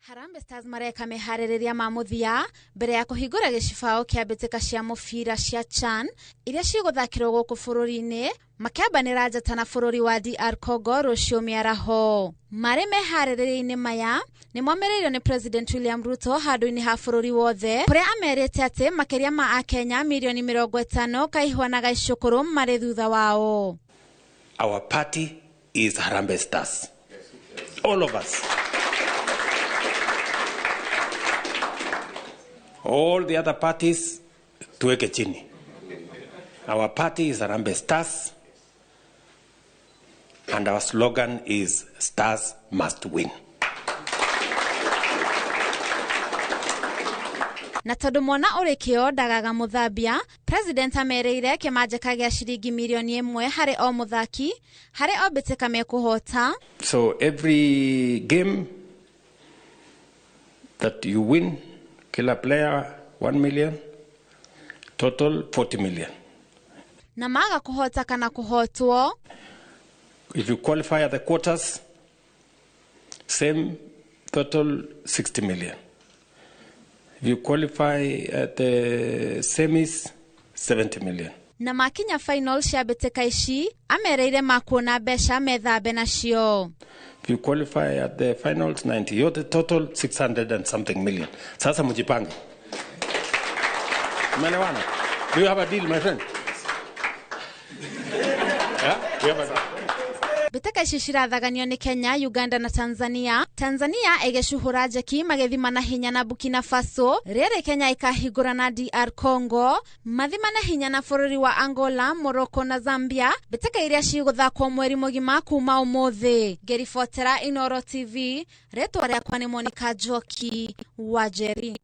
Harambee Stars mareka meharĩrĩria ma mũthia mbere ya kũhingũra gĩcibao kĩa mbĩtĩka cia mũbira cia CHAN iria cigũthakĩrwo gũkũ bũrũri-inĩ, makĩambanĩra njata na bũrũri wa DR Congo rũciũ mĩaraho. Marĩ meharĩrĩria-inĩ maya nĩ momĩrĩirio nĩ President William Ruto handũ-inĩ ha bũrũri wothe, kũrĩa amerite atĩ makĩria ma Akenya mirioni 50 kaihwa na gaicũkũrũ marĩ thutha wao. Our party is Harambee Stars. All of us. All the other parties tuweke chini. Our party is Harambee Stars, and our slogan is Stars must win. Na tondũ mwana ũrĩ kĩo ndagaga mũthambia, President amerĩire kĩmanjĩka gĩa ciringi mirioni 1 harĩ o mũthaki harĩ o mbĩtĩka mekũhota. So every game that you win, kila player 1 million, total 40 million. Na maga kũhota kana kũhotwo. If you qualify at the quarters, same total 60 million. If you qualify at the semis, 70 million. Na makinya final cia mbĩtĩka ici, amereire makuona mbeca methambe nacio. If you qualify at the finals, 90. Yote total 600 and something million. Sasa mjipange. Umeelewana? Do you have a deal, my friend? Yeah? Do you have a deal? Mbĩtĩka ici cirathaganio nĩ Kenya, Uganda na Tanzania. Tanzania ĩgĩcuhũra njeki magĩthimana hinya na Burkina Faso, rĩrĩ Kenya ĩkahingũra na DR Congo, mathimane hinya na bũrũri wa Angola, Morocco na Zambia, mbĩtĩka iria cigũthakwo mweri mũgima kuma ũmũthĩ. Ngĩribotera Inooro TV, rĩtwa rĩakwa nĩ Monica Njoki wa Njeri.